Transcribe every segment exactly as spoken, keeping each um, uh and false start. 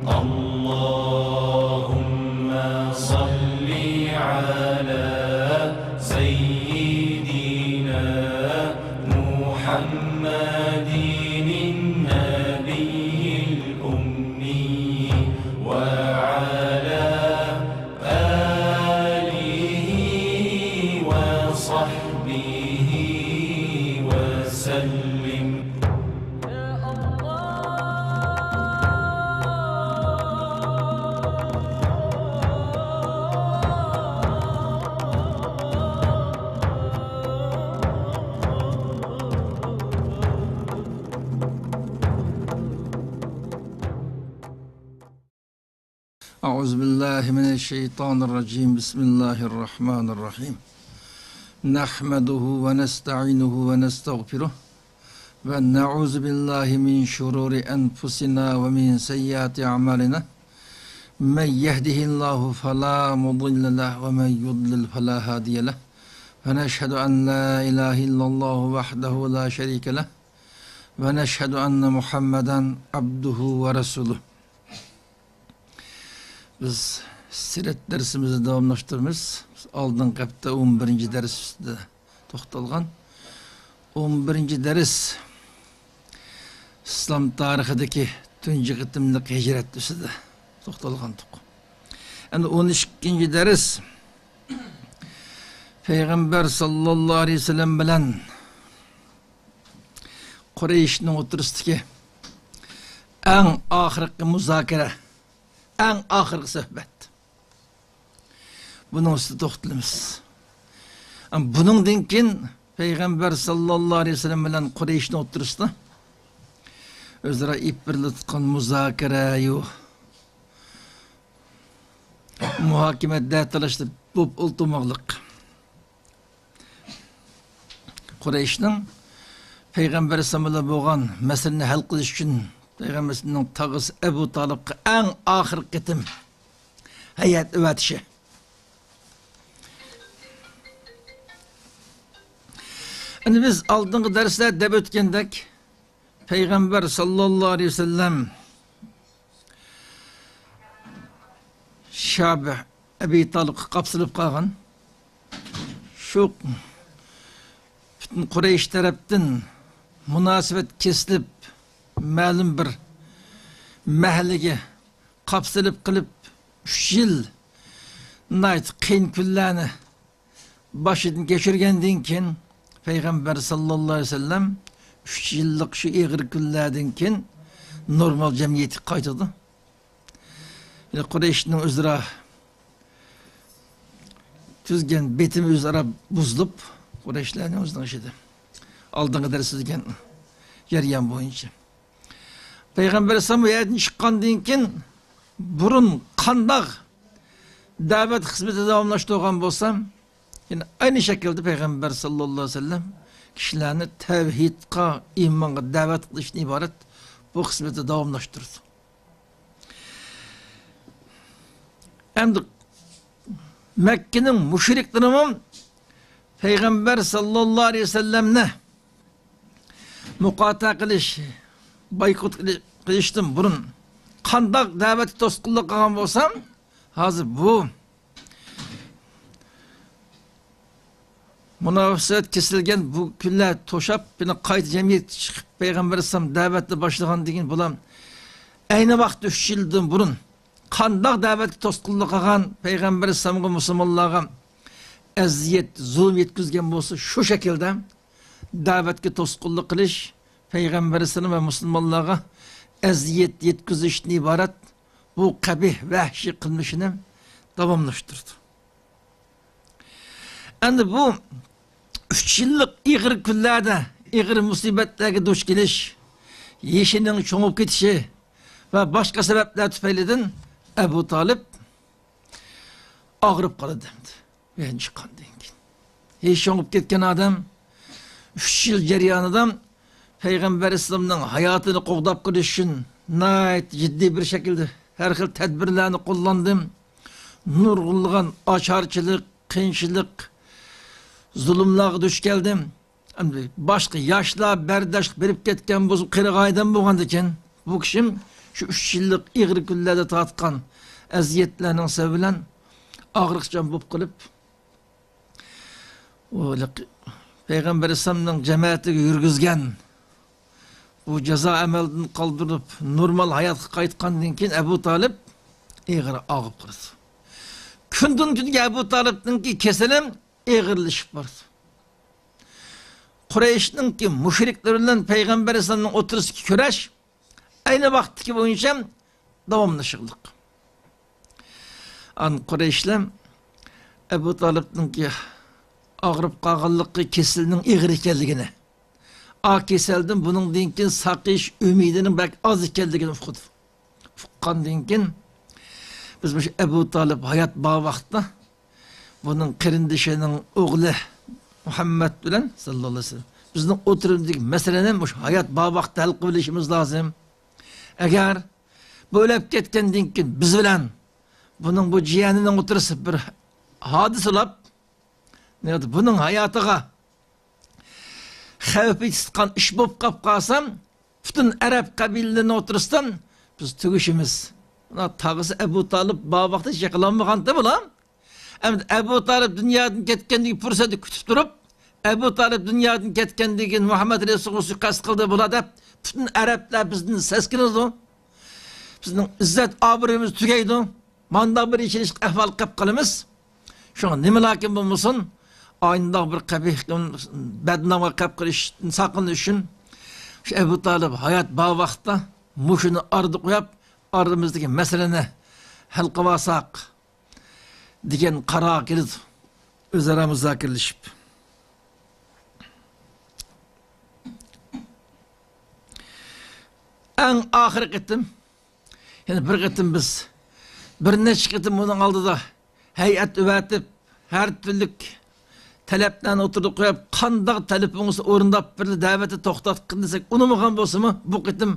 اللهم صل على سيدنا محمد النبي الأمي وعلى آله وصحبه وسلم. أعوذ بالله من الشيطان الرجيم. بسم الله الرحمن الرحيم. نحمده ونستعينه ونستغفره، ونعوذ بالله من شرور أنفسنا ومن سيئات أعمالنا. من يهده الله فلا مضل له، ومن يضلل فلا هادي له. ونشهد أن لا إله إلا الله وحده لا شريك له، ونشهد أن محمدا عبده ورسوله. بىز سىرەت دەرسىمىزنى داۋاملاشتۇرىمىز. بىز ئالدىنقى ھەپتە ئون بىرىنچى دەرس ئۈستىدە توختالغان. ئون بىرىنچى دەرس ئىسلام تارىخىدىكى تۇنجى قېتىملىق ھىجرەت ئۈستىدە توختالغانتۇق. ئەمدى ئون ئىككىنچى دەرس پەيغەمبەر ساللاللاھۇ ئەلەيھى ۋەسەللەم بىلەن قۇرەيشنىڭ ئوتتۇرىسىدىكى ئەڭ ئاخىرقى مۇزاكىرە، ئەڭ ئاخىرقى سۆھبەت. بۇنىڭ ئۈستىدە توختىلىمىز. بۇنىڭدىن كېيىن پەيغەمبەر ساللاللاھۇ ئەلەيھى ۋەسەللەم بىلەن قۇرەيشنىڭ ئوتتۇرىسىدا ئۆزئارا ئېلىپ بېرىلىۋاتقان مۇزاكىرەيۇ مۇھاكىمە، دەتالاشلىق بولۇپ ئولتۇرماقلىق. قۇرەيشنىڭ پەيغەمبەر ئەلەيھىسسالام بىلەن بولغان مەسىلىنى ھەل قىلىش ئۈچۈن پەيغەمبەرنىڭ تاغىسى ئەبۇ تالىپقا ئەڭ ئاخىرقى قېتىم ھەيئەت ئەۋەتىشى. ئەمدى بىز ئالدىنقى دەرسلەردە دەپ ئۆتكەندەك، پەيغەمبەر ساللاللاھۇ ئەلەيھى ۋەسەللەم شابە ئەبى تالىپقا قاپسىلىپ قالغان. شۇ پۈتۈن قۇرەيش تەرەپتىن مۇناسىۋەت كېسىلىپ، مەلۇم بىر مەھەللىگە قاپسىلىپ قېلىپ، ئۈچ يىل ناھايىتى قىيىن كۈنلەرنى باشىدىن كەچۈرگەندىن كېيىن، پەيغەمبەر ساللاللاھۇ ئەلەيھى ۋەسەللەم ئۈچ يىللىق شۇ ئېغىر كۈنلەردىن كېيىن نورمال جەمئىيەتكە قايتىدۇ. يەنى قۇرەيشنىڭ ئۆزئارا تۈزگەن بېتىمى ئۆزئارا بۇزۇلۇپ، قۇرەيشلەرنىڭ ئۆزىنىڭ ئىچىدە ئالدىنقى دەرس تۈزگەن جەريان بويىچە. پەيغەمبەر ئەلەيھىسسالام بۇ يەردىن چىققاندىن كېيىن بۇرۇن قانداق دەۋەت خىزمىتى داۋاملاشتۇرغان بولسا، يەنە ئەينى شەكىلدە پەيغەمبەر ساللاللاھۇ ئەلەيھى ۋەسەللەم كىشىلەرنى تەۋھىدقا، ئىمانغا دەۋەت قىلىشتىن ئىبارەت بۇ خىزمەتنى داۋاملاشتۇرىدۇ. ئەمدى مەككىنىڭ مۇشرىكلىرىمۇ پەيغەمبەر ساللاللاھۇ ئەلەيھى ۋەسەللەمنى مۇقاتىئە قىلىش، بايقۇت قىلىشتىن بۇرۇن قانداق دەۋەتكە توسقۇنلۇق قىلغان بولسا، ھازىر بۇ مۇناسىۋەت كېسىلگەن بۇ كۈنلەر توشاپ، يەنە قايتا جەمئىيەتكە چىقىپ، پەيغەمبەر ئەلەيھىسسالام دەۋەتنى باشلىغاندىن كېيىن، بۇلار ئەينى ۋاقىتتا ئۈچ يىلدىن بۇرۇن قانداق دەۋەتكە توسقۇنلۇق قىلغان، پەيغەمبەر ئەلەيھىسسالامغا، مۇسۇلمانلارغا ئەزىيەت، زۇلۇم يەتكۈزگەن بولسا، شۇ شەكىلدە دەۋەتكە توسقۇنلۇق قىلىش، پەيغەمبەر ئەلەيھىسسالام ۋە مۇسۇلمانلارغا ئەزىيەت يەتكۈزۈشتىن ئىبارەت بۇ قەبىھ، ۋەھشىي قىلمىشىنى داۋاملاشتۇرىدۇ. ئەمدى بۇ ئۈچ يىللىق ئېغىر كۈنلەردە ئېغىر مۇسىبەتلەرگە دۇچ كېلىش، يېشىنىڭ چوڭىيىپ كېتىشى ۋە باشقا سەۋەبلەر تۈپەيلىدىن ئەبۇ تالىپ ئاغرىپ قالىدۇ ئەمدى. ئۇ يەردىن چىققاندىن كېيىن، يېشى چوڭىيىپ كەتكەن ئادەم ئۈچ يىل جەريانىدا پەيغەمبەر ئەلەيھىسسالامنىڭ ھاياتىنى قوغداپ قېلىش ئۈچۈن ناھايىتى جىددىي بىر شەكىلدە ھەر خىل تەدبىرلەرنى قوللاندى. نۇرغۇنلىغان ئاچارچىلىق، قىيىنچىلىق، زۇلۇملارغا دۇچ كەلدى. ئەمدى باشقا ياشلار بەرداشلىق بېرىپ كەتكەن بولسا، قېرىغان ئادەم بولغاندىكىن، بۇ كىشىم شۇ ئۈچ يىللىق ئېغىر كۈنلەردە تارتقان ئەزىيەتلەرنىڭ سەۋەبى بىلەن ئاغرىقچان بولۇپ قېلىپ، ئۇ پەيغەمبەر ئەلەيھىسسالامنىڭ جەمەتىگە يۈرگۈزگەن بۇ جازا ئەمەلدىن قالدۇرۇلۇپ، نورمال ھاياتقا قايتقاندىن كېيىن ئەبۇ تالىپ ئېغىر ئاغرىپ قالىدۇ. كۈندىن كۈنگە ئەبۇ تالىپنىڭكى كېسىلى ئېغىرلىشىپ بارىدۇ. قۇرەيشنىڭكى مۇشرىكلىرى بىلەن پەيغەمبەر ئەلەيھىسسالامنىڭ ئوتتۇرىسىدىكى كۈرەش ئەينى ۋاقىتتىكى بويىچە داۋاملىشىقلىق. ئان قۇرەيشلەر ئەبۇ تالىپنىڭكى ئاغرىپ قالغانلىقى، كېسىلىنىڭ ئېغىر ئىكەنلىكىنى، ئا كېسەلدىن بۇنىڭدىن كېيىن ساقىيىش ئۈمىدىنىڭ بەك ئاز ئىكەنلىكىنى ئۇقىدۇ. ئۇققاندىن كېيىن، بىز مۇشۇ ئەبۇ تالىپ ھايات بار ۋاقىتتا بۇنىڭ قېرىندىشىنىڭ ئوغلى مۇھەممەد بىلەن ساللاللاھۇ ئەلەيھى ۋەسەللەم بىزنىڭ ئوتتۇرىمىزدىكى مەسىلىنى مۇشۇ ھايات بار ۋاقىتتا ھەل قىلىۋېلىشىمىز لازىم. ئەگەر بۇ ئۆلۈپ كەتكەندىن كېيىن بىز بىلەن بۇنىڭ بۇ جىيەنىنىڭ ئوتتۇرىسىدا بىر ھادىسە بولۇپ، بۇنىڭ ھاياتىغا خەۋپ يېتىشىدىغان ئىش بولۇپ قاپ قالسا، پۈتۈن ئەرەب قەبىلىلىرىنىڭ ئوتتۇرىسىدا بىز تۈگىشىمىز. مانا تاغىسى ئەبۇ تالىپ بار ۋاقىتتا ھېچ يىقىلالمىغانتى بۇلار. ئەمدى ئەبۇ تالىپ دۇنيادىن كەتكەندىكى پۇرسەتنى كۈتۈپ تۇرۇپ، ئەبۇ تالىپ دۇنيادىن كەتكەندىن كېيىن مۇھەممەد رەسۇلغا سۇيىقەست قىلدى بۇلار دەپ، پۈتۈن ئەرەبلەر بىزدىن سەسكىنىدۇ. بىزنىڭ ئىززەت ئابرۇيىمىز تۈگەيدۇ. مانداق بىر ئېچىنىشلىق ئەھۋال قېلىپ قالىمىز. شۇڭا نېمىلاكىن بولمىسۇن، ئاينداق بىر قەبىھ، بەدنامغا قېلىپ قېلىشتىن ساقلىنىش ئۈچۈن، شۇ ئەبۇ تالىپ ھايات بار ۋاقىتتا مۇشۇنى ئارىدا قويۇپ، ئارىمىزدىكى مەسىلىنى ھەل قىلىۋالساق دېگەن قارارغا كېلىدۇ. ئۆزئارا مۇزاكىرىلىشىپ. ئەڭ ئاخىرقى قېتىم، يەنە بىر قېتىم بىز بىر نەچچە قېتىم ئۇنىڭ ئالدىدا ھەيئەت ئەۋەتىپ، ھەر تۈرلۈك تەلەپلەرنى ئوتتۇرىغا قويۇپ، قانداق تەلىپى بولسا ئورۇنداپ بېرىلدى، دەۋەتنى توختاتقىن دېسەك ئۇنىمىغان بولسىمۇ، بۇ قېتىم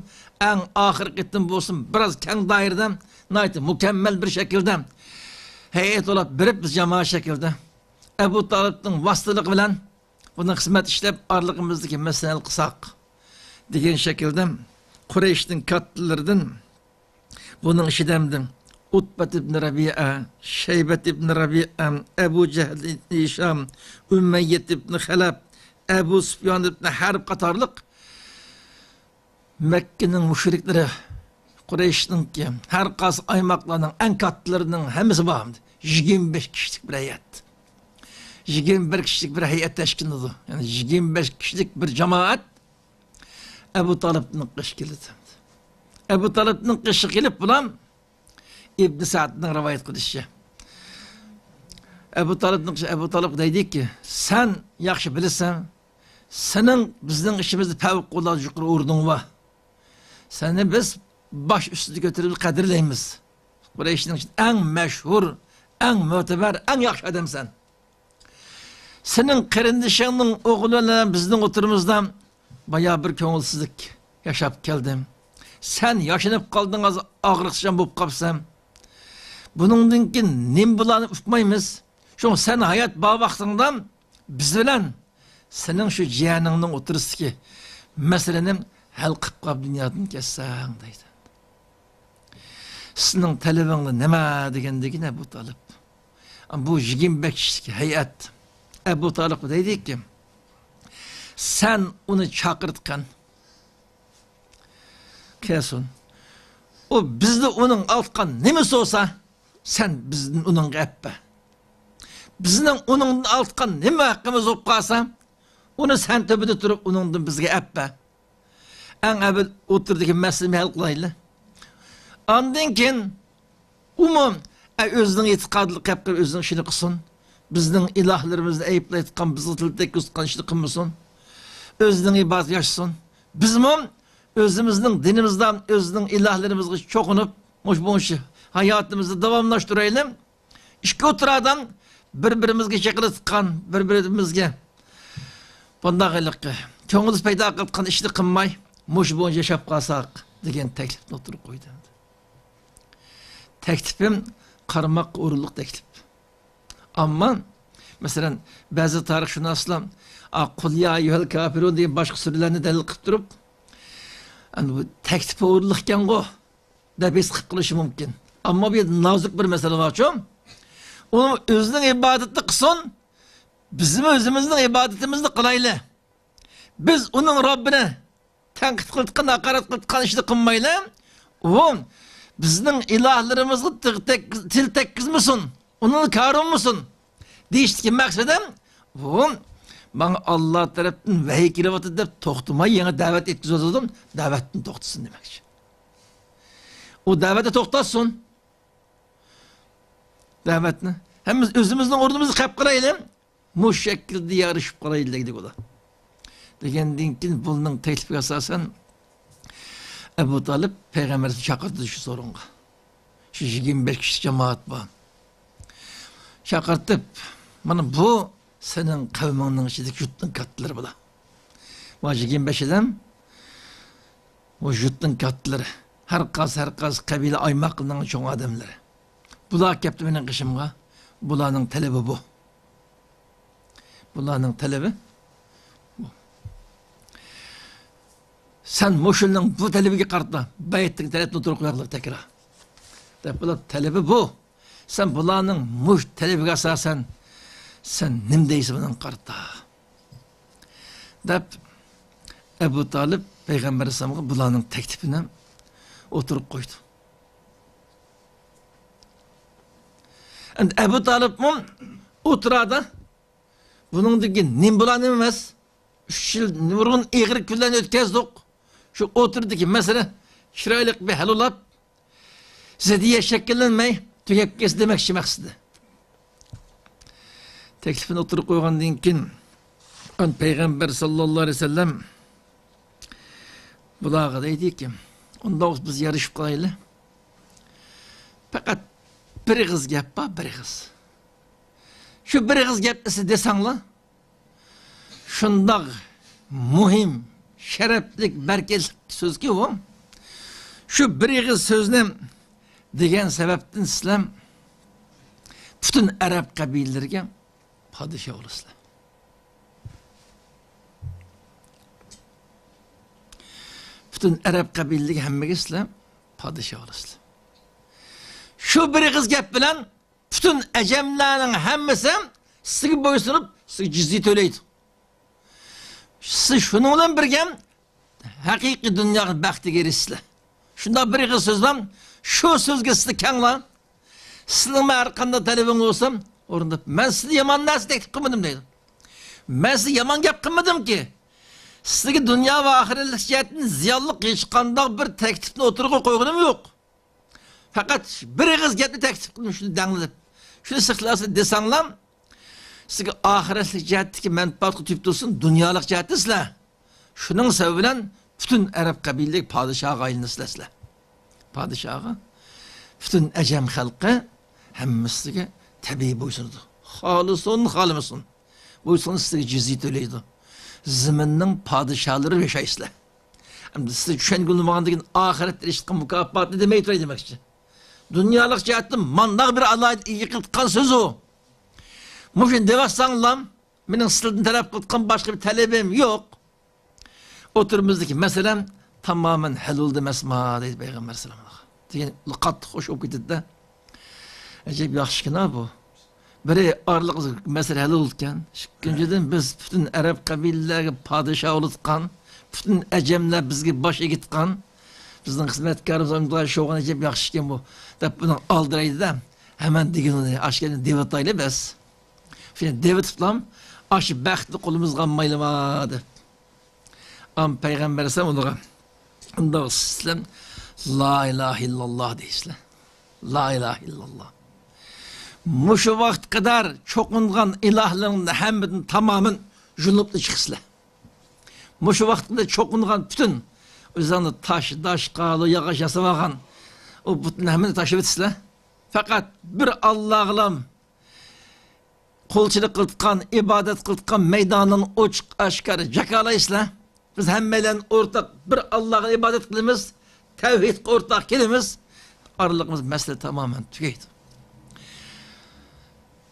ئەڭ ئاخىرقى قېتىم بولسىمۇ، بىراز كەڭ دائىرىدە، ناھايىتى مۇكەممەل بىر شەكىلدە ھەيئەت ئولاپ بېرىپ، بىز جامائەت شەكلىدە ئەبۇ تالىپنىڭ ۋاسىتىلىقى بىلەن بۇنىڭ خىزمەت ئىشلەپ، ئارىلىقىمىزدىكى مەسىلىنى ھەل قىلساق دېگەن شەكىلدە قۇرەيشنىڭ كاتتىلىرىدىن بۇنىڭ ئىچىدە ئەمدى ئۇتبەت ئىبن رەبىئە، شەيبەت ئىبن رەبىئە، ئەبۇ جەھل ئىبن ھىشام، ئۇمەييەت ئىبن خەلەپ، ئەبۇ سۇپيان ئىبن ھەرب قاتارلىق مەككىنىڭ مۇشرىكلىرى، قۇرەيشنىڭكى ھەر قايسى ئايماقلارنىڭ ئەڭ كاتتىلىرىنىڭ ھەممىسى بار. يىگىرمە بەش كىشىلىك بىر ھەيئەت. يىگىرمە بىر كىشىلىك بىر ھەيئەت تەشكىللىنىدۇ. يەنى يىگىرمە بەش كىشىلىك بىر جامائەت ئەبۇ تالىپنىڭ قېشىغا كېلىدۇ. ئەبۇ تالىپنىڭ قېشىغا كېلىپ، بۇلار ئىبن سەئدنىڭ رىۋايەت قىلىشىچە، ئەبۇ تالىپنىڭ، ئەبۇ تالىپ دەيدىكى، سەن ياخشى بىلىسەن، سېنىڭ بىزنىڭ ئىچىمىزدە پەۋقۇلئاددە يۇقىرى ئورنۇڭ بار. سېنى بىز باش ئۈستىدە كۆتۈرۈپ قەدىرلەيمىز. قۇرەيشنىڭ ئىچىدە ئەڭ مەشھۇر، ئەڭ مۆتىبەر، ئەڭ ياخشى ئادەمسەن. سېنىڭ قېرىندىشىڭنىڭ ئوغلى بىلەن بىزنىڭ ئوتتۇرىمىزدا بايا بىر كۆڭۈلسىزلىك ياشاپ كەلدىم. سەن ياشىنىپ قالدىڭ، ھازىر ئاغرىقچان بولۇپ قاپسەن. بۇنىڭدىن كېيىن نېمە بولارنى ئۇقمايمىز. شۇڭا سەن ھايات بار ۋاقتىڭدا بىز بىلەن سېنىڭ شۇ جىيەنىڭنىڭ ئوتتۇرىسىدىكى مەسىلىنى ھەل قىلىپ قاپ دۇنيادىن كەتسەڭ، دەيدۇ. سېنىڭ تەلىپىڭلار نېمە دېگەندىكىن ئەبۇ تالىپ. بۇ يىگىرمە بەش كىشىلىك ھەيئەت ئەبۇ تالىپقا دەيدىكى، سەن ئۇنى چاقىرتقىن. كەلسۇن. ئۇ بىزدە ئۇنىڭ ئالتقان نېمىسى بولسا، سەن بىزدىن ئۇنىڭغا ئەپ بەر. بىزنىڭ ئۇنىڭدىن ئالتقان نېمە ھەققىمىز بولۇپ قالسا، ئۇنى سەن تۆپىدە تۇرۇپ ئۇنىڭدىن بىزگە ئەپ بەر. ئەڭ ئەۋۋەل ئوتتۇرىدىكى مەسىلىنى ھەل قىلايلى. ئاندىن كېيىن ئۇمۇ، ئە، ئۆزىنىڭ ئېتىقادىغا قېلىپ ئۆزىنىڭ ئىشىنى قىلسۇن. بىزنىڭ ئىلاھلىرىمىزنى ئەيىبلەيدىغان، بىزگە تىل تەگكۈزىدىغان ئىشنى قىلمىسۇن. ئۆزىنىڭ ئىبادىتىنى ياشىسۇن. بىزمۇ ئۆزىمىزنىڭ دىنىمىزدا ئۆزىنىڭ ئىلاھلىرىمىزغا چوقۇنۇپ، مۇشۇ بويىچە ھاياتىمىزنى داۋاملاشتۇرايلى. ئىككى ئوتتۇرىدا بىر-بىرىمىزگە چېقىلىۋاتقان، بىر-بىرىمىزگە بۇنداق ھېلىقى كۆڭۈل پەيدا قىلىۋاتقان ئىشنى قىلماي، مۇشۇ بويىچە ياشاپ قالساق دېگەن تەكلىپنى ئوتتۇرىغا قويدى. تەكلىپىم قارىماققا ئورۇنلۇق تەكلىپ. ئەمما، مەسىلەن، بەزى تارىخشۇناسلار، ئا، قۇل يا ئەييۇھەل كافىرۇن دېگەن باشقا سۈرىلەرنى دەلىل قىلىپ تۇرۇپ، ئەنە بۇ تەكلىپى ئورۇنلۇق ئىكەنغۇ، دەپ ھېس قىلىپ قېلىشى مۇمكىن. ئەمما بۇ يەردە نازۇك بىر مەسىلە بارچۇ، ئۇ ئۆزىنىڭ ئىبادىتىنى قىلسۇن، بىزمۇ ئۆزىمىزنىڭ ئىبادىتىمىزنى قىلايلى. بىز ئۇنىڭ رەببىنى تەنقىد قىلىدىغان، ھاقارەت قىلىدىغان ئىشنى قىلمايلى. ئۇ بىزنىڭ ئىلاھلىرىمىزغا تىغ تەگ-، تىل تەگكۈزمىسۇن، ئۇنىڭغا كارى بولمىسۇن دېيىشتىكى مەقسىتىم، بۇ ماڭا ئاللا تەرەپتىن ۋەھىي كېلىۋاتىدۇ دەپ توختىماي، يەنە دەۋەت يەتكۈزۈۋاتىدۇ، دەۋەتتىن توختىسۇن دېمەكچى. ئۇ دەۋەتنى توختاتسۇن. دەۋەتنى. ھەممىمىز ئۆزىمىزنىڭ ئورنىمىزدا قېلىپ قالايلى. مۇشۇ شەكىلدە يارىشىپ قالايلى دېدى ئۇلار. دېگەندىن كېيىن بۇنىڭ تەكلىپىگە ئاساسەن ئەبۇ تالىپ پەيغەمبەرنى چاقىرتتى شۇ سورۇنغا. شۇ يىگىرمە بەش كىشىلىك جامائەت بار. چاقىرتىپ، مانا بۇ سېنىڭ قەۋمىڭنىڭ ئىچىدىكى يۇرتنىڭ كاتتىلىرى بۇلار. مانا يىگىرمە بەش ئادەم، بۇ يۇرتنىڭ كاتتىلىرى. ھەر قايسى، ھەر قايسى قەبىلە ئايماقلىرىنىڭ چوڭ ئادەملىرى. بۇلار كەپتۇ مېنىڭ قېشىمغا. بۇلارنىڭ تەلىپى بۇ. بۇلارنىڭ تەلىپى بۇ. سەن مۇشۇنىڭ بۇ تەلىپىگە قارىتا، بەيتتىكى تەلەپنى ئوتتۇرىغا قويۇڭلار تەكرار. دەپ بۇلار تەلىپى بۇ. سەن بۇلارنىڭ مۇشۇ تەلىپىگە ئاساسەن، سەن نېمە دەيسەن بۇنىڭغا قارىتا؟ دەپ ئەبۇ تالىپ پەيغەمبەر ئەلەيھىسسالامغا بۇلارنىڭ تەكلىپىنى ئوتتۇرىغا قويدى. ئەمدى ئەبۇ تالىپمۇ ئوتتۇرىدا بۇنىڭدىن كېيىن نېمە بولا نېمە ئەمەس، ئۈچ يىل نۇرغۇن ئېغىر كۈنلەرنى ئۆتكەزدۇق. شۇ ئوتتۇرىدىكى مەسىلە چىرايلىق بىر ھەل بولاپ، زىددىيەت شەكىللەنمەي تۈگەپ كەتسە دېمەكچى مەقسىتى. تەكلىپىنى ئوتتۇرىغا قويغاندىن كېيىن، ئان پەيغەمبەر ساللاللاھۇ ئەلەيھى ۋەسەللەم بۇلارغا دەيدىكى، ئۇنداق بولسا بىز يارىشىپ قالايلى. پەقەت بىر ئېغىز گەپ بار، بىر ئېغىز. شۇ بىر ئېغىز گەپنى سىز دېسەڭلار، شۇنداق مۇھىم، شەرەپلىك، بەرىكەتلىك سۆزكى ئۇ. شۇ بىر ئېغىز سۆزنى دېگەن سەۋەبتىن سىلەر پۈتۈن ئەرەب قەبىلىلىرىگە پادىشاھ بولىسىلەر. پۈتۈن ئەرەب قەبىلىلىرىگە ھەممىگە سىلەر پادىشاھ بولىسىلەر. شۇ بىر ئېغىز گەپ بىلەن پۈتۈن ئەجەملەرنىڭ ھەممىسى سىزگە بويسۇنۇپ، سىزگە جىزيە تۆلەيدۇ. سىز شۇنىڭ بىلەن بىرگە ھەقىقىي دۇنياغا، بەختكە ئېرىشىسىلەر. شۇنداق بىر ئېغىز سۆز بار، شۇ سۆزگە سىزلەر كەڭلار. سىزنىڭ ھەر قانداق تەلىپىڭ بولسا، ئورۇنداپ، مەن سىزگە يامان نەرسە تەكلىپ قىلمىدىم دەيدۇ. مەن سىزگە يامان گەپ قىلمىدىمكى. سىزگە دۇنيا ۋە ئاخىرەتلىك جەھەتتىن زىيانلىق ھېچقانداق بىر تەكلىپنى ئوتتۇرىغا قويغىنىم يوق. پەقەت بىر ئېغىز گەپنى تەكلىپ قىلدىم، شۇنى دەڭلىدىم. شۇنى سىقلاسىز دېسەڭلار، سىزگە ئاخىرەتلىك جەھەتتىكى مەنپەئەتكە تېپىپ تۇرسۇن، دۇنيالىق جەھەتتە سىلەر شۇنىڭ سەۋەبى بىلەن پۈتۈن ئەرەب قەبىلىلىك پادىشاھقا ئايلىنىسىلەر سىلەر. پادىشاھقا. پۈتۈن ئەجەم خەلقى ھەممىسىگە تەبىئىي بويسۇنىدۇ. خالىسۇن، خالىمىسۇن. بويسۇنسا سىزگە جىزيە تۆلەيدۇ. زېمىننىڭ پادىشاھلىرى ياشايسىلەر. ئەمدى سىز چۈشەنگىلى بولمىغاندىن كېيىن ئاخىرەتتە ئېرىشىدىغان مۇكاپاتنى دېمەي تۇراي دېمەكچى. دۇنيالىق جەھەتتىن مانداق بىر ئالاھىدە ئىگە قىلىدىغان سۆز ئۇ. مۇشۇنى دەۋاتساڭلام، مېنىڭ سىلەردىن تەلەپ قىلىدىغان باشقا بىر تەلىپىم يوق. ئوتتۇرىمىزدىكى مەسىلە تامامەن ھەل بولدى ئەمەسما؟ دەيدۇ پەيغەمبەر ساللاللاھۇ ئەلەيھى ۋەسەللەمغا. دېگەن قاتتىق خۇش بولۇپ كېتىدىدە. ئەجەب ياخشىكەن-ھە بۇ. بىرى ئارىلىق مەسىلە ھەل بولىدىكەن. ئىككىنچىدىن، بىز پۈتۈن ئەرەب قەبىلىلەرگە پادىشاھ بولىدىغان، پۈتۈن ئەجەملەر بىزگە باش ئېگىدىغان، بىزنىڭ خىزمەتكارىمىز شۇ ئەجەب ياخشىكەن بۇ، دەپ بۇنىڭ ئالدىرايدىدا، ھەمەن دېگىنىنى ئاشكەنە دېۋىتايلى بەس. شۇنى دېۋىتىپلام، ئاشۇ بەختنى قولىمىزغا ئالمايلىما دەپ. ئەمما پەيغەمبەر ئەلەيھىسسالام ئۇنىڭغا، ئۇنداق سىلەر لا ئىلاھە ئىللاللا دەيسىلەر. لا ئىلاھە ئىللاللا. مۇشۇ ۋاقىتقا قەدەر چوقۇنغان ئىلاھلىرىڭنى ھەممىدىن تامامەن يۇلۇنۇپلا چىقىسىلەر. مۇشۇ ۋاقىتقا قەدەر چوقۇنغان پۈتۈن ئۆزۈڭنى تاش، داش، قالۇ، ياغاچ ياسىۋالغان ئۇ بۇتنى ھەممىنى تاشلىۋېتىسىلەر. پەقەت بىر ئاللاغىلا قۇلچىلىق قىلىدىغان، ئىبادەت قىلىدىغان مەيدانىڭنى ئوچۇق ئاشكارا جاكارلايسىلەر. بىز ھەممەيلەن ئورتاق بىر ئاللاغا ئىبادەت قىلىمىز، تەۋھىدقا ئورتاق كېلىمىز، ئارىلىقىمىز مەسىلە تامامەن تۈگەيدۇ.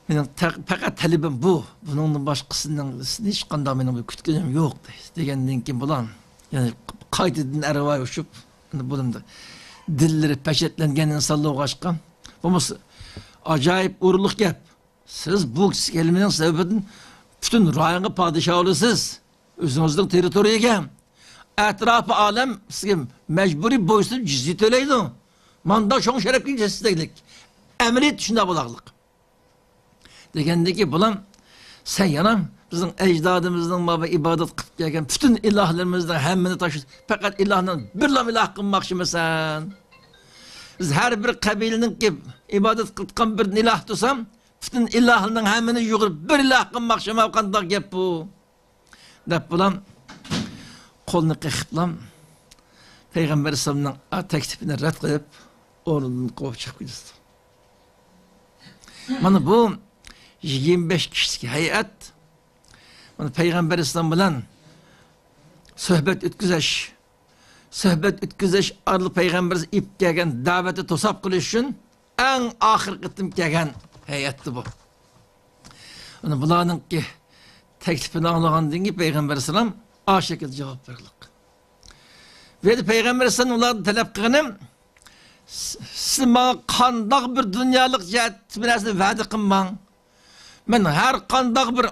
مېنىڭ تەق-، پەقەت تەلىپىم بۇ. بۇنىڭدىن باشقىسىنىڭ ھېچقانداق مېنىڭ بىر كۈتكىنىم يوق، دەيدۇ. دېگەندىن كېيىن بۇلار، يەنى قايتىدىن ئەرۋايى ئۇچۇپ، ئەمدى بۇنىمدا دىللىرى پەشەتلەنگەن ئىنسانلار بولغاچقا، بولمىسا، ئاجايىپ ئورۇنلۇق گەپ. سىز بۇ كەلىمىنىڭ سەۋەبىدىن پۈتۈن رايونغا پادىشاھ بولىسىز. ئۆزىڭىزنىڭ تېررىتورىيەگە، ئەتراپى ئالەم سىزگە مەجبۇرىي بويسۇنۇپ جىزيە تۆلەيدۇ. ماندا شوڭ شەرەپكە يېتىسىز دېگىلىك. ئەمەلىيەتتە شۇنداق بولارلىق. دېگەندىكى، بالام، سەن يەنە بىزنىڭ ئەجدادىمىزنىڭ مانا ئىبادەت قىلىپ كەلگەن پۈتۈن ئىلاھلىرىمىزنىڭ ھەممىنى تاشلاپ، پەقەت ئىلاھنىڭ بىرلا ئىلاھ قىلماقچىمىسەن؟ بىز ھەر بىر قەبىلىنىڭكى ئىبادەت قىلىدىغان بىر ئىلاھ تۇرسا، پۈتۈن ئىلاھنىڭ ھەممىنى يۇغۇرۇپ بىر ئىلاھ قىلماقچىمۇ؟ قانداق گەپ بۇ؟ دەپ، بالام، قولىنى قېقىپلا پەيغەمبەر ئەلەيھىسسالامنىڭ تەكلىپىنى رەت قىلىپ، ئورنىدىن قوپۇپ چىقىپ كېتىدۇ. مانا بۇ يىگىرمە بەش كىشىلىك ھەيئەت، مانا پەيغەمبەر ئەلەيھىسسالام بىلەن سۆھبەت ئۆتكۈزۈش، سۆھبەت ئۆتكۈزۈش ئارقىلىق پەيغەمبەر ئېلىپ كەلگەن دەۋەتنى توساپ قىلىش ئۈچۈن ئەڭ ئاخىرقى قېتىم كەلگەن ھەيئەتتى بۇ. ئەنە بۇلارنىڭكى تەكلىپىنى ئاڭلىغاندىن كېيىن پەيغەمبەر ئەلەيھىسسالام ئاشۇ شەكىلدە جاۋاب بەرگەنلىك. بۇ يەردە پەيغەمبەر ئەلەيھىسسالام ئۇلاردىن تەلەپ قىلغىنى، س-، سىز ماڭا قانداق بىر دۇنيالىق جەھەتتىن بىر نەرسىنى ۋەدە قىلماڭ. مەن ھەر قانداق بىر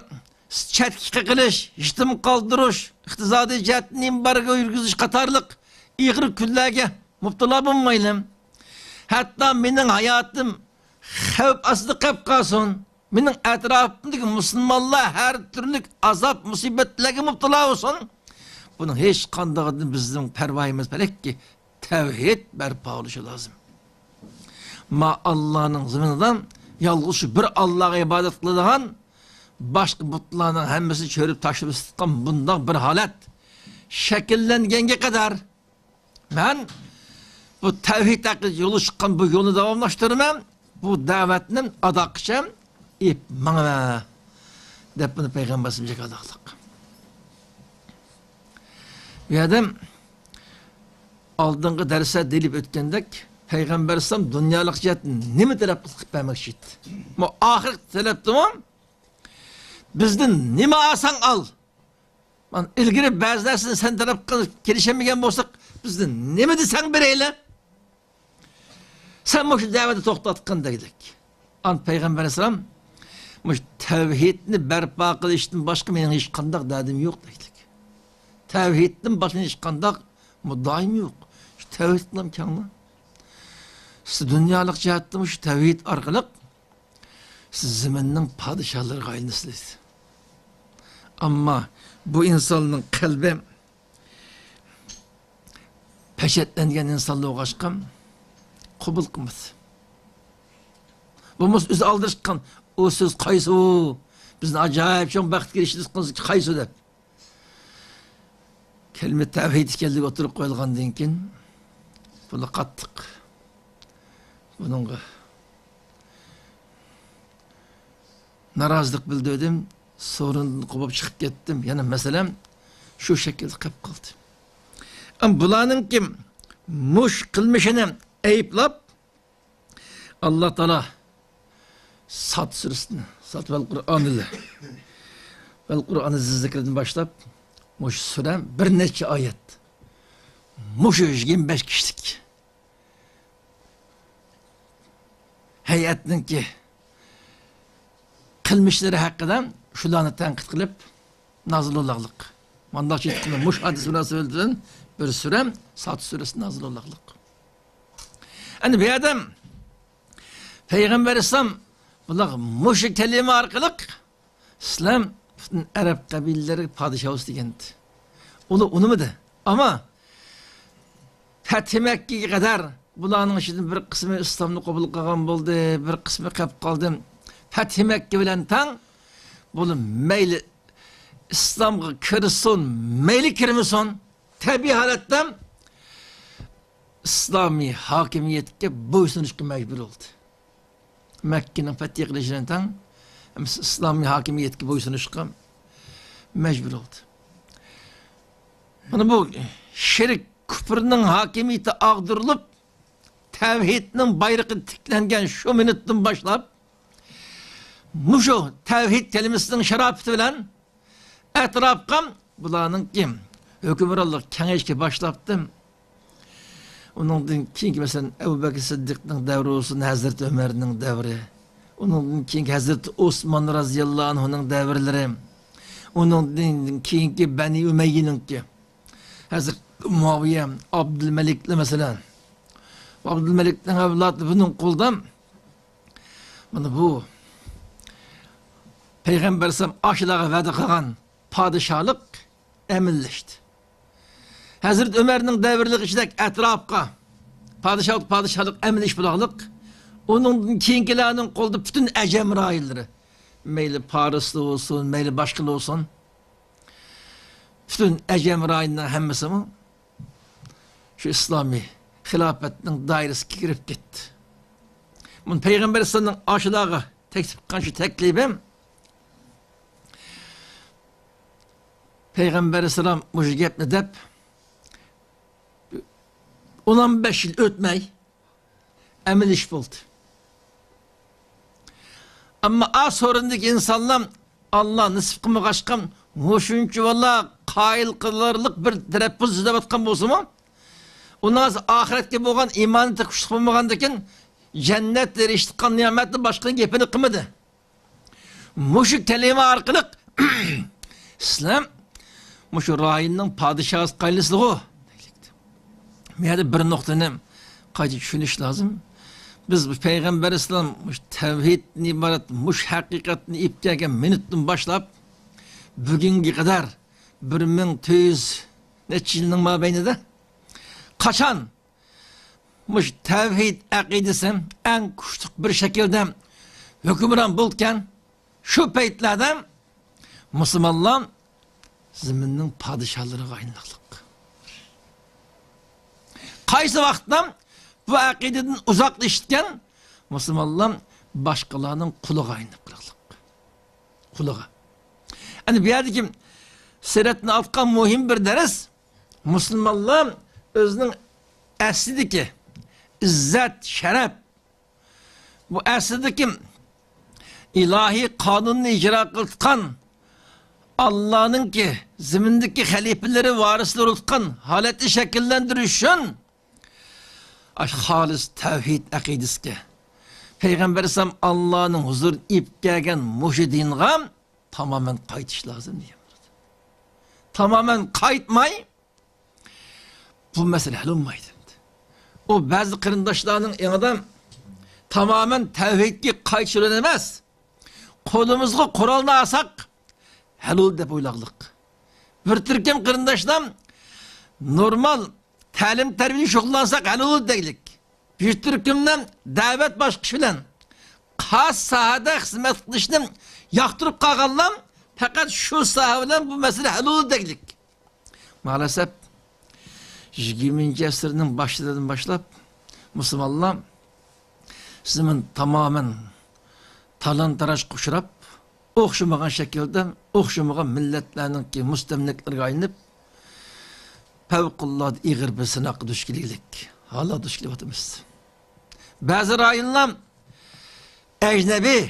چەتكە قېقىلىش، يېتىم قالدۇرۇش، ئىقتىسادىي جەھەتتىن ئېمبارگو يۈرگۈزۈش قاتارلىق ئېغىر كۈنلەرگە مۇپتىلا بولمايلى. ھەتتا مېنىڭ ھاياتىم خەۋپ ئاستىدا قېلىپ قالسۇن، مېنىڭ ئەتراپىمدىكى مۇسۇلمانلار ھەر تۈرلۈك ئازاب مۇسىبەتلەرگە مۇپتىلا بولسۇن، بۇنىڭ ھېچقاندىقىدىن بىزنىڭ پەرۋايىمىز پەلەككى، تەۋھىد بەرپا بولۇشى لازىم. ما ئاللانىڭ زېمىنىدا يالغۇز شۇ بىر ئاللاغا ئىبادەت قىلىدىغان، باشقا بۇتلارنىڭ ھەممىسىنى چۆرۈپ تاشلىۋېتىۋاتقان بۇنداق بىر ھالەت شەكىللەنگەنگە قەدەر، مەن بۇ تەۋھىد ھەققىدە يولغا چىققان بۇ يولنى داۋاملاشتۇرىمەن، بۇ دەۋەتنى ئاداققىچە ئېلىپ ماڭىمەن، دەپ بۇنى پەيغەمبەر ئەلەيھىسسالام جاكارلىق. بۇ يەردە ئالدىنقى دەرسلەردە دېيىلىپ ئۆتكەندەك، پەيغەمبەر ئەلەيھىسسالام دۇنيالىق جەھەتتىن نېمە تەلەپ قىلىپ بەرمەكچى ئىدى؟ بۇ ئاخىرقى تەلەپتىمۇ، بىزدىن نېمە ئالساڭ ئال. مانا ئىلگىرى بەزى نەرسىنى سەن تەلەپ قىلىپ كېلىشەلمىگەن بولساق، بىزدىن نېمە دېسەڭ بېرەيلى. سەن مۇشۇ دەۋەتنى توختاتقىن دەيدىلىك. ئان پەيغەمبەر ئەلەيھىسسالام، مۇشۇ تەۋھىدنى بەرپا قىلىشتىن باشقا مېنىڭ ھېچقانداق دەردىم يوق دەيدىلىك. تەۋھىدتىن باشقا ھېچقانداق مۇددىئايىم يوق. شۇ تەۋھىد بىلەن كەڭلا. سىز دۇنيالىق جەھەتتىن شۇ تەۋھىد ئارقىلىق سىز زېمىننىڭ پادىشاھلىرىغا ئايلىنىسىز. ئەمما بۇ ئىنساننىڭ قەلبى پەشەتلەنگەن ئىنسانلار بولغاچقا قوبۇل قىلمىدى. بولمىسا ئۆزى ئالدىراشقان، ئۇ سۆز قايسى ئۇ؟ بىزنى ئاجايىپ چوڭ بەختكە ئېرىشتۈرۈش قىلسا قايسى دەپ. كەلىمە تەۋھىد ئىكەنلىكى ئوتتۇرىغا قويۇلغاندىن كېيىن، بۇلار قاتتىق بۇنىڭغا نارازىلىق بىلدۈردۈم، سورۇندىن قوپۇپ چىقىپ كەتتىم. يەنە مەسىلەم شۇ شەكىلدە قېلىپ قالدى. ئەمما بۇلارنىڭكى مۇش قىلمىشىنى ئەيىبلەپ، ئاللا تائالا ساد سۈرىسىدىن، ساد ۋەل قۇرئانىل، ۋەل قۇرئانى زىكرىدىن باشلاپ، مۇشۇ سۈرە بىر نەچچە ئايەت، مۇشۇ يىگىرمە بەش كىشىلىك ھەيئەتنىڭكى قىلمىشلىرى ھەققىدە شۇلارنى تەنقىد قىلىپ نازىل بولغانلىق. مانداق چېتىقىنى مۇش ھادىسە مۇناسىۋىتى بىلەن بىر سۈرە، ساد سۈرىسى نازىل بولغانلىق. ئەنە بۇ ئادەم پەيغەمبەر ئەلەيھىسسالام بۇلارغا مۇشۇ كەلىمە ئارقىلىق سىلەر پۈتۈن ئەرەب قەبىلىلىرىگە پادىشاھ بولسا دېگەنىدى. ئۇلار ئۇنىمىدى. ئەمما پەتھى مەككىگە قەدەر بۇلارنىڭ ئىچىدىن بىر قىسمى ئىسلامنى قوبۇل قىلغان بولدى، بىر قىسمى قېلىپ قالدى. پەتھى مەككە بىلەن تەڭ بۇلار مەيلى ئىسلامغا كىرسۇن، مەيلى كىرمىسۇن، تەبىئىي ھالەتتە ئىسلامىي ھاكىمىيەتكە بويسۇنۇشقا مەجبۇر بولدى. مەككىنىڭ پەتھى قىلىنىشى بىلەن تەڭ ھەممىسى ئىسلامىي ھاكىمىيەتكە بويسۇنۇشقا مەجبۇر بولدى. مانا بۇ شىرك، كۇپرنىڭ ھاكىمىيىتى ئاغدۇرۇلۇپ، تەۋھىدنىڭ بايرىقى تىكلەنگەن شۇ مىنۇتتىن باشلاپ، مۇشۇ تەۋھىد كەلىمىسىنىڭ شاراپىتى بىلەن ئەتراپقا بۇلارنىڭكى ھۆكۈمرانلىق كېڭەيىشكە باشلاپتۇ. ئۇنىڭدىن كېيىنكى، مەسىلەن، ئەبۇ بەكرى سىددىقنىڭ دەۋرى بولسۇن، ھەزرىتى ئۆمەرنىڭ دەۋرى، ئۇنىڭدىن كېيىنكى ھەزرىتى ئوسمان رازىياللاھۇ ئەنھۇنىڭ دەۋرلىرى، ئۇنىڭدىن كېيىنكى بەنى ئۇمەييىنىڭكى، ھەزرىتى مۇئاۋىيە، ئابدۇلمەلىكلەر، مەسىلەن، ئابدۇلمەلىكنىڭ ئەۋلادى بۇنىڭ قولىدا، مانا بۇ پەيغەمبەر ئەلەيھىسسالام ئاشۇلارغا ۋەدە قىلغان پادىشاھلىق ئەمەلىيلەشتى. ھەزرىتى ئۆمەرنىڭ دەۋرلىرى ئىچىدەك ئەتراپقا پادىشاھ، پادىشاھلىق ئەمەلىيلىشىپ بولغانلىق، ئۇنىڭدىن كېيىنكىلەرنىڭ قولىدا پۈتۈن ئەجەم رايونلىرى، مەيلى پارسلار بولسۇن، مەيلى باشقىلار بولسۇن، پۈتۈن ئەجەم رايونىنىڭ ھەممىسىمۇ شۇ ئىسلامىي خىلاپەتنىڭ دائىرىسىگە كىرىپ كەتتى. بۇنى پەيغەمبەر ئەلەيھىسسالامنىڭ ئاشۇلارغا تەكلىپ قىلغان شۇ تەكلىپى، پەيغەمبەر ئەلەيھىسسالام مۇشۇ گەپنى دەپ، ئون بەش يىل ئۆتمەي، ئەمەلىي ئىش بولدى. ئەمما ئا سورۇندىكى ئىنسانلار، ئاللا نېسىپ قىلمىغاچقا، مۇشۇنچە ۋالا قايىل قىلارلىق بىر تەلەپپۇز ئىزدەۋاتقان بولسىمۇ، ئۇنىڭ ئاخىرەتكە بولغان ئىمانى تېخى كۈچلۈك بولمىغاندىكىن، جەننەت ئېرىشىدىغان نېمەتنى باشقا گېپىنى قىلمىدى. مۇشۇ كەلىمە ئارقىلىق سىلەر مۇشۇ رايوننىڭ پادىشاھى قايلىسىغۇ؟ بۇ يەردە بىر نۇقتىنى قايتا چۈشىنىش لازىم. بىز بۇ پەيغەمبەر ئەلەيھىسسالام مۇشۇ تەۋھىدتىن ئىبارەت مۇشۇ ھەقىقەتنى ئېلىپ كەلگەن مىنۇتتىن باشلاپ، بۈگۈنگە قەدەر بىر مىڭ تۆت يۈز نەچچە يىلنىڭ مابەينىدە قاچان مۇشۇ تەۋھىد ئەقىدىسى ئەڭ كۈچلۈك بىر شەكىلدە ھۆكۈمران بولىدىكەن، شۇ پەيتلەردە مۇسۇلمانلار زېمىننىڭ پادىشاھلىرىغا ئايلىنىقلىق. قايسى ۋاقىتتا بۇ ئەقىدىدىن ئۇزاقلىشىدىكەن، مۇسۇلمانلار باشقىلارنىڭ قۇلىغا ئايلىنىپ قالىدىغانلىق. قۇلىغا. ئەنە بۇ يەردىكى سىرەتنى ئاتقان مۇھىم بىر دەرس، مۇسۇلمانلار ئۆزىنىڭ ئەسلىدىكى ئىززەت، شەرەپ، بۇ ئەسلىدىكى ئىلاھىي قانۇننى ئىجرا قىلىۋاتقان، ئاللانىڭكى زېمىندىكى خەلىپىلىرى، ۋارىسلىرى تۇتقان ھالەتنى شەكىللەندۈرۈش ئۈچۈن، ئاشۇ خالىس تەۋھىد ئەقىدىسىگە، پەيغەمبەر ئەلەيھىسسالام ئاللانىڭ ھۇزۇرىدىن ئېلىپ كەلگەن مۇشۇ دىنغا تامامەن قايتىش لازىم دېگەن. تامامەن قايتماي، بۇ مەسىلە ھەل بولمايدۇ. ئۇ بەزى قېرىنداشلارنىڭ ئېڭىدا تامامەن تەۋھىدكە قايتىش ئورۇن ئەمەس، قولىمىزغا قورالنى ئالساق ھەل بولدى دەپ ئويلاغلىق. بىر تۈركۈم قېرىنداشلار نورمال تەلىم تەربىيە شۇغۇللانساق ھەل بولدى دەيلىك. بىر تۈركۈملەر دەۋەت باسقۇچى بىلەن خاس ساھەدە خىزمەت قىلىشنى ياقتۇرۇپ قالغانلار پەقەت شۇ ساھە بىلەن بۇ مەسىلە ھەل بولدى دەيلىك. مائەلەسەپ، يىگىرمىنچى ئەسىرنىڭ باشلىرىدىن باشلاپ مۇسۇلمانلار زېمىن تامامەن تالان-تاراجغا ئۇچراپ، ئوخشىمىغان شەكىلدە، ئوخشىمىغان مىللەتلەرنىڭكى مۇستەملىكىلىرىگە ئايلىنىپ، پەۋقۇلئاددە ئېغىر بىر سىناققا دۇچ كېلىگلىك ھاللارغا دۇچ كېلىۋاتىمىز. بەزى رايونلار ئەجنەبىي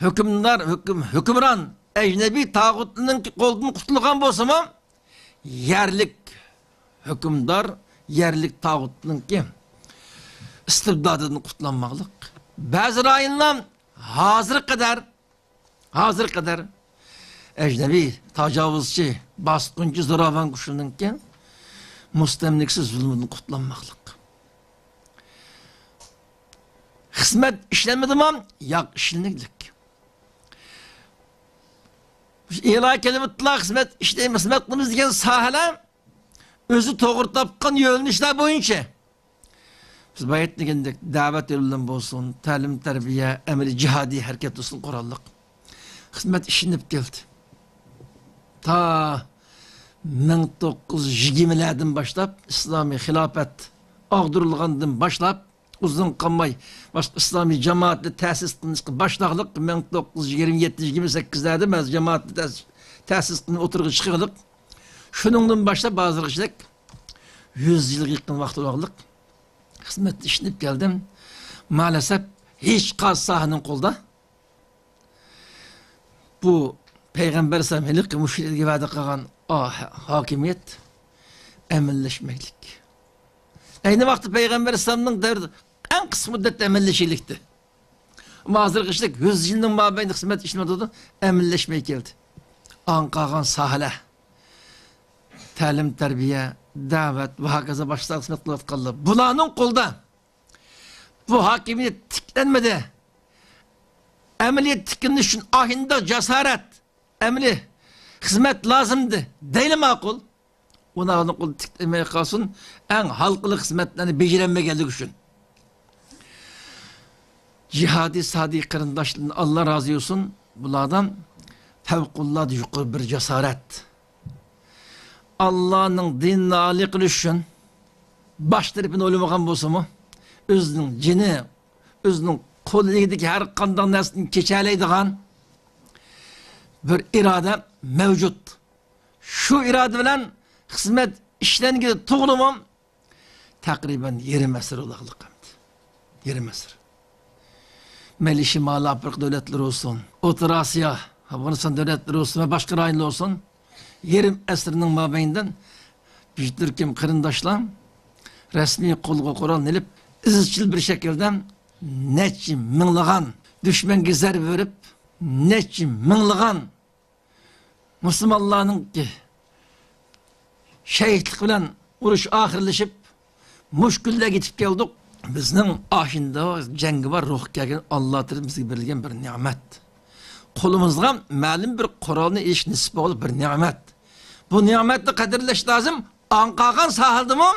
ھۆكۈمدار، ھۆكۈم-، ھۆكۈمران ئەجنەبىي تاغۇتنىڭكى قولىدىن قۇتۇلغان بولسىمۇ، يەرلىك ھۆكۈمدار، يەرلىك تاغۇتنىڭكى ئىستىبدادىدىن قۇتۇلالماقلىق. بەزى رايونلار ھازىرغا قەدەر، ھازىرغا قەدەر ئەجنەبىي تاجاۋۇزچى، باسقۇنچى، زوراۋان كۈچلىرىنىڭكى مۇستەملىكىسى، زۇلمىدىن قۇتۇلالماقلىق. خىزمەت ئىشلەنمىدىمۇ؟ ياق، ئىشلىنىگلىك. ئېلان قىلىۋېتىلا، خىزمەت ئىشلەيمىز، خىزمەت قىلىمىز دېگەن ساھەلەر ئۆزى توغرا تاپقان يۆنىلىشلەر بويىچە. بىز بايا دېگەندەك، دەۋەت يولى بىلەن بولسۇن، تەلىم-تەربىيە، ئەمەلىي جىھادىي ھەرىكەت بولسۇن، قوراللىق خىزمەت ئىشلىنىپ كەلدى. تا مىڭ توققۇز يۈز يىگىرمىلەردىن باشلاپ ئىسلامىي خىلاپەت ئاغدۇرۇلغاندىن باشلاپ، ئۇزۇن قالماي باشقا ئىسلامىي جامائەتنى تەسىس قىلىشقا باشلاغلىق، مىڭ توققۇز يۈز يىگىرمە يەتتە يىگىرمە سەككىزلەردە بەزى جامائەتنى تەس-، تەسىس قىلىپ ئوتتۇرىغا چىقىغلىق. شۇنىڭدىن باشلاپ ھازىرغىچىلىك يۈز يىلغا يېقىن ۋاقىت بولغانلىق خىزمەتتە ئىشلىنىپ كەلدىم. مائەلەسەپ، ھېچ قايسى ساھەنىڭ قولىدا بۇ پەيغەمبەر ئەلەيھىسسالام ھېلىقى مۇشرىكلارغا ۋەدە قىلغان، ئا، ھاكىمىيەت ئەمەلىيلەشمەكلىك. ئەينى ۋاقىتتا پەيغەمبەر ئەلەيھىسسالامنىڭ دەۋرىدە ئەڭ قىسقا مۇددەتتە ئەمەلىيلىشىلىكتى. ئەمما ھازىرغىچىلىك يۈز يىلنىڭ مابەينىدە خىزمەت ئىشلىنىۋاتىدۇ، ئەمەلىيلەشمەي كەلدى. ئاڭ قالغان ساھەلەر، تەلىم، تەربىيە، دەۋەت ۋە ھاكازا باشقا خىزمەت قىلىۋاتقانلار، بۇلارنىڭ قولىدا بۇ ھاكىمىيەت تىكلەنمىدى. ئەمەلىيەت تىكلىنىش ئۈچۈن ئاھىندە جاسارەت، ئەمەلىي خىزمەت لازىمدى دەيلى ماقۇل. ئۇنىڭ قولىدا تىكلەنمەي قالسۇن، ئەڭ ھالقىلىق خىزمەتلەرنى بېجىرەلمىگەنلىكى ئۈچۈن. جىھادىي سادىق قېرىنداشلاردىن ئاللا رازى بولسۇن. بۇلاردا پەۋقۇلئاددە يۇقىرى بىر جاسارەت. ئاللانىڭ دىنىنى ئالىي قىلىش ئۈچۈن باش تەرىپىنى ئويلىمىغان بولسىمۇ، ئۆزىنىڭ جېنى، ئۆزىنىڭ قول ئىگىدىكى ھەر قانداق نەرسىدىن كېچەلەيدىغان بىر ئىرادە مەۋجۇت. شۇ ئىرادە بىلەن خىزمەت ئىشلەنگىلى تۇغلىمۇ تەقرىبەن يېرىم ئەسىر بولغانلىق ئەمدى. يېرىم ئەسىر. مەيلى شىمالىي ئافرىقا دۆلەتلىرى بولسۇن، ئوتتۇرا ئاسىيا، ئافغانىستان دۆلەتلىرى بولسۇن ۋە باشقا رايونلار بولسۇن، يېرىم ئەسىرنىڭ مابەينىدىن بىر تۈركۈم قېرىنداشلار رەسمىي قولغا قورالنى ئېلىپ، ئىزچىل بىر شەكىلدە نەچچە مىڭلىغان، دۈشمەنگە زەربە بېرىپ، نەچچە مىڭلىغان مۇسۇلمانلارنىڭكى شەھىتلىك بىلەن ئۇرۇش ئاخىرلىشىپ، مۇشۇ كۈنلەرگە يېتىپ كەلدۇق. بىزنىڭ ئاشۇنداق جەڭگىۋار روھ كەلگەن ئاللا تەرىپىدىن بىزگە بېرىلگەن بىر نېمەت. قولىمىزغا مەلۇم بىر قورالنى ئېلىش نېسىپ بولغان بىر نېمەت. بۇ نېمەتنى قەدىرلەش لازىم. ئاڭ قالغان ساھەدىمۇ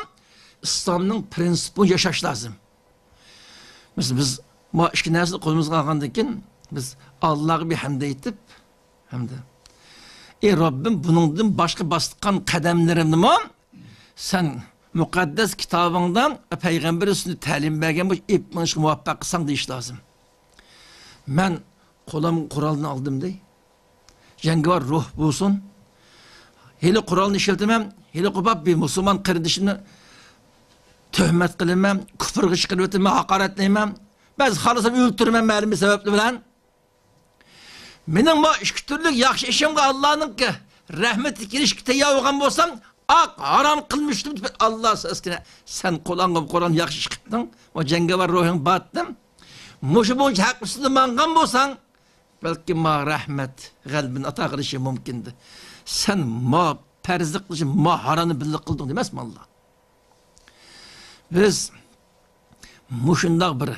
ئىسلامنىڭ پرىنسىپى بويىچە ياشاش لازىم. مەسىلەن، بىز ما ئىككى نەرسىنى قولىمىزغا ئالغاندىن كېيىن، بىز ئاللاغا بىر ھەمدە ئېيتىپ، ھەمدە، ئى رەببىم، بۇنىڭدىن باشقا باسقان قەدەملىرىمنىمۇ سەن مۇقەددەس كىتابىڭدا پەيغەمبەر سۈننىتى تەلىم بەرگەن بويىچە ئېلىپ مېڭىشقا مۇۋەپپەق قىلساڭ دېيىش لازىم. مەن قولۇمغا قورالنى ئالدىم دەي. جەڭگىۋار روھ بولسۇن. ھېلى قورالنى ئىشلىتىمەن، ھېلى قوپاپ بىر مۇسۇلمان قېرىندىشىمنى تۆھمەت قىلىمەن، كۇفرغا چىقىرىۋېتىمەن، ھاقارەتلەيمەن. بەزى خالىسام ئۆلتۈرىمەن مەلۇم بىر سەۋەبلەر بىلەن. مېنىڭ بۇ ئىككى تۈرلۈك ياخشى ئىشىمغا ئاللانىڭكى رەھمىتى كېلىشكە تەييار بولغان بولسام، ئاق ھارام قىلمىشتىم دەپ ئاللا سەسكىنە. سەن قولۇڭغا قورال ياخشى ئىش قىپتىڭ، ئۇ جەڭگىۋار روھۇڭ باتتىم. مۇشۇ بويىچە ھەق ئۈستىدە ماڭغان بولساڭ، بەلكى ماڭا رەھمەت، غەلىبىنى ئاتا قىلىشى مۇمكىن ئىدى. سەن ما پەرزلىك قىلىشى، ما ھارامنى بىللە قىلدىڭ دېمەسمۇ ئاللا؟ بىز مۇشۇنداق بىر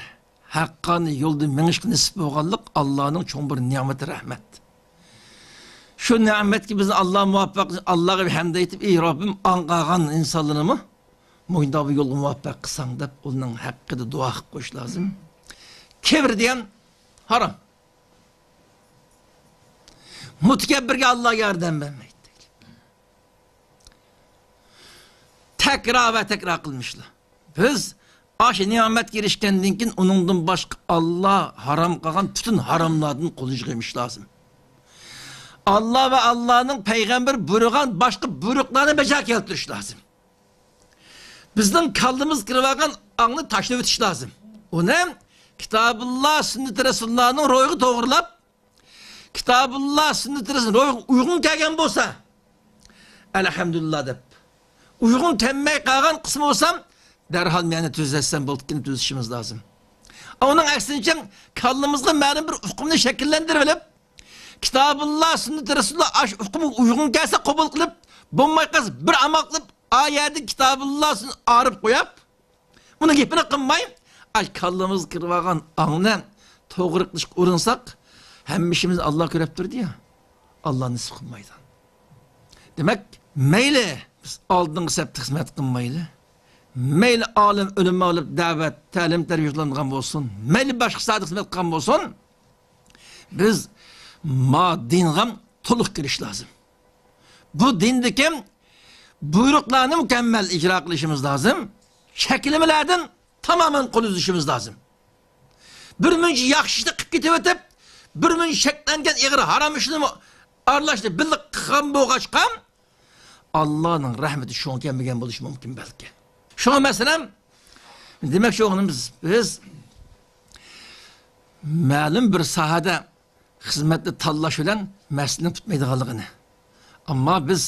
ھەققانىي يولدا مېڭىشقا نېسىپ بولغانلىق ئاللانىڭ چوڭ بىر نېمىتى، رەھمەت. شۇ نېمەتكە بىزنى ئاللا مۇۋەپپەق، ئاللاغا بىر ھەمدە ئېيتىپ، ئى رەببىم، ئاڭ قالغان ئىنسانلىرىمۇ مۇشۇنداق بىر يولغا مۇۋەپپەق قىلساڭ دەپ ئۇنىڭ ھەققىدە دۇئا قىلىپ قويۇش لازىم. كىبىر دېگەن ھارام. مۇتەكەببىرگە ئاللا ياردەم بەرمەيدۇ. تەكرار ۋە تەكرار قىلمىشلا. بىز ئاشۇ نېمەتكە ئېرىشكەندىن كېيىن ئۇنىڭدىن باشقا ئاللا ھارام قىلغان پۈتۈن ھاراملاردىن قول ئۈزۈپ قويۇش لازىم. ئاللا ۋە ئاللانىڭ پەيغەمبىرى بۇيرۇغان باشقا بۇيرۇقلارنى بەجا كەلتۈرۈش لازىم. بىزنىڭ كاللىمىزغا كىرىۋالغان ئاڭنى تاشلىۋېتىش لازىم. ئۇنى كىتابۇللا، سۈننىتى رەسۇلۇللانىڭ روھىغا توغرىلاپ، كىتابۇللا، سۈننىتى رەسۇل روھىغا ئۇيغۇن كەلگەن بولسا، ئەلھەمدۇلىللا دەپ، ئۇيغۇن كەلمەي قالغان قىسمى بولسا، دەرھال مەنە تۈزەتسەم بولىدىكەن، تۈزىتىشىمىز لازىم. ئۇنىڭ ئەكسىنچە، كاللىمىزغا مەلۇم بىر ئۇقۇمنى شەكىللەندۈرۈۋېلىپ، كىتابۇللا، سۈننىتى رەسۇلۇللا ئاشۇ ئۇقۇمغا ئۇيغۇن كەلسە قوبۇل قىلىپ، بولماي قالسا بىر ئامال قىلىپ، ئا يەردە كىتابۇللا، سۈننىتى ئايرىپ قويۇپ، ئۇنىڭ گېپىنى قىلماي، ئاش كاللىمىزغا كىرىۋالغان ئاڭنى توغرا قىلىشقا ئۇرۇنساق، ھەممە ئىشىمىزنى ئاللا كۆرۈپ تۇرىدۇ يا. ئاللا نېسىپ قىلمايدۇ. دېمەك، مەيلى بىز ئالدىنقى سەپتە خىزمەت قىلمايلى، مەيلى ئالىم ئۆلىما بولۇپ دەۋەت، تەلىم، تەربىيە قىلىدىغان بولسۇن، مەيلى باشقا ساھەدە خىزمەت قىلغان بولسۇن، بىز ما دىنغا تولۇق كىرىش لازىم. بۇ دىندىكى بۇيرۇقلارنى مۇكەممەل ئىجرا قىلىشىمىز لازىم. چەكلىمىلەردىن تامامەن قول ئۈزۈشىمىز لازىم. بىر مۇنچە ياخشى ئىشنى قىلىپ كېتىۋېتىپ، بىر مۇنچە چەكلەنگەن ئېغىر ھارام ئىشنىمۇ ئارىلاشتۇرۇپ بىللە قىلغان بولغاچقا، ئاللانىڭ رەھمىتى شۇڭا كەلمىگەن بولۇشى مۇمكىن بەلكى. شۇڭا مەسىلەن، دېمەكچى بولغىنىمىز، بىز مەلۇم بىر ساھەدە خىزمەتنى تاللاش بىلەن مەسىلىنىڭ پۈتمەيدىغانلىقىنى. ئەمما بىز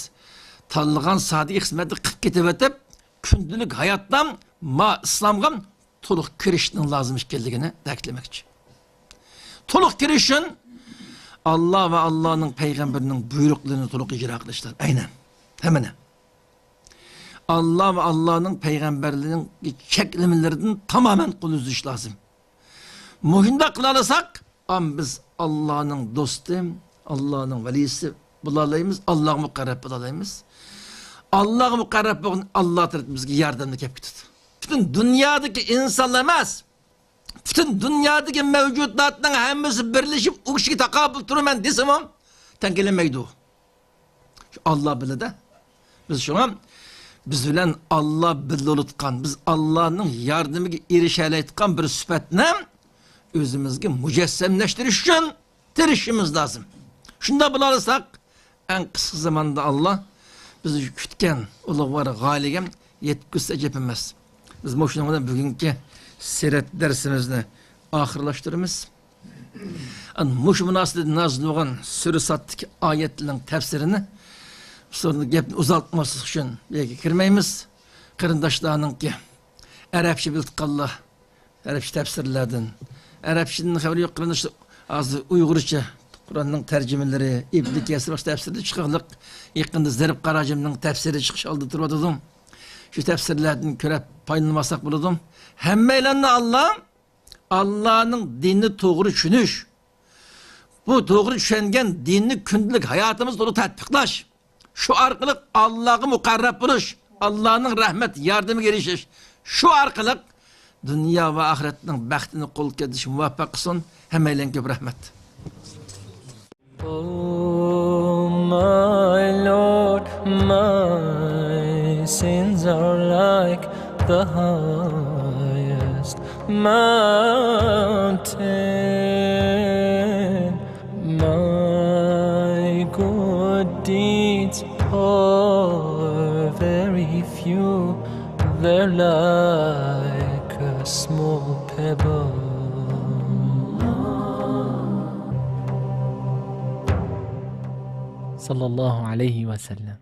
تاللىغان ساھەدىكى خىزمەتنى قىلىپ كېتىۋېتىپ، كۈندىلىك ھاياتتا ما ئىسلامغا تولۇق كىرىشىشنىڭ لازىم ئىكەنلىكىنى تەكىتلىمەكچى. تولۇق كىرىشىش ئۈچۈن ئاللا ۋە ئاللانىڭ پەيغەمبىرىنىڭ بۇيرۇقلىرىنى تولۇق ئىجرا قىلىش لازىم. ئەينەن. ھەممىنى. ئاللا ۋە ئاللانىڭ پەيغەمبەرلىرىنىڭ چەكلىمىلىرىدىن تامامەن قول ئۈزۈش لازىم. مۇشۇنداق قىلالىساق، ئام بىز ئاللانىڭ دوستى، ئاللانىڭ ۋەلىسى بولالايمىز، ئاللاغا مۇقەررەب بولالايمىز. ئاللاغا مۇقەررەب بولغان ئاللا تەرىپىمىزگە ياردەمگە كەپ كېتىدۇ. پۈتۈن دۇنيادىكى ئىنسانلار ئەمەس، پۈتۈن دۇنيادىكى مەۋجۇداتنىڭ ھەممىسى بىرلىشىپ ئۇ كىشىگە تاقابىل تۇرىمەن دېسىمۇ، تەڭ كېلەلمەيدۇ. شۇ ئاللا بىلىدە. بىز شۇڭا بىز بىلەن ئاللا بىللە بولۇۋاتقان، بىز ئاللانىڭ ياردىمىگە ئېرىشەلەيدىغان بىر سۈپەتنى ئۆزىمىزگە مۇجەسسەملەشتۈرۈش ئۈچۈن تىرىشىشىمىز لازىم. شۇنداق بولالىساق، ئەڭ قىسقا زاماندا ئاللا بىز كۈتكەن ئۇلۇغۋار غايىگە يەتكۈزسە ئەجەب ئەمەس. بىز مۇشۇنىڭ بىلەن بۈگۈنكى سىرەت دەرسىمىزنى ئاخىرلاشتۇرىمىز. ئەن مۇشۇ مۇناسىۋەتتە نازىل بولغان سۈرە سادتىكى ئايەتلەرنىڭ تەپسىرىنى سورۇندا گەپنى ئۇزارتماسلىق ئۈچۈن بۇ يەرگە كىرمەيمىز. قېرىنداشلارنىڭكى ئەرەبچە بىلىدىغانلار، ئەرەبچە تەپسىرلەردىن، ئەرەبچىدىن خەۋىرى يوق قېرىنداشلار ھازىر ئۇيغۇرچە قۇرئاننىڭ تەرجىمىلىرى، ئىبن كەسىر باشقا تەپسىرلەر چىقىقلىق، يېقىندا زېرىپ قاراجىمنىڭ تەپسىرى چىقىش ئالدىدا تۇرۇۋاتىدۇ. شۇ تەپسىرلەردىن كۆرۈپ پايدىلانماساق بولىدۇ. ھەممەيلەننى ئاللا، ئاللانىڭ دىنىنى توغرا چۈشىنىش، بۇ توغرا چۈشەنگەن دىننى كۈندىلىك ھاياتىمىزدا تولۇق تەتبىقلاش، شۇ ئارقىلىق ئاللاغا مۇقەررەب بولۇش، ئاللانىڭ رەھمەت ياردىمىگە ئېرىشىش، شۇ ئارقىلىق دۇنيا ۋە ئاخىرەتنىڭ بەختىنى قولغا كەلتۈرۈشكە مۇۋەپپەق قىلسۇن. ھەممەيلەنگە كۆپ رەھمەت. Oh my Lord, my sins are like the highest mountain. My good deeds are very few, they're like a small pebble. صلى الله عليه وسلم.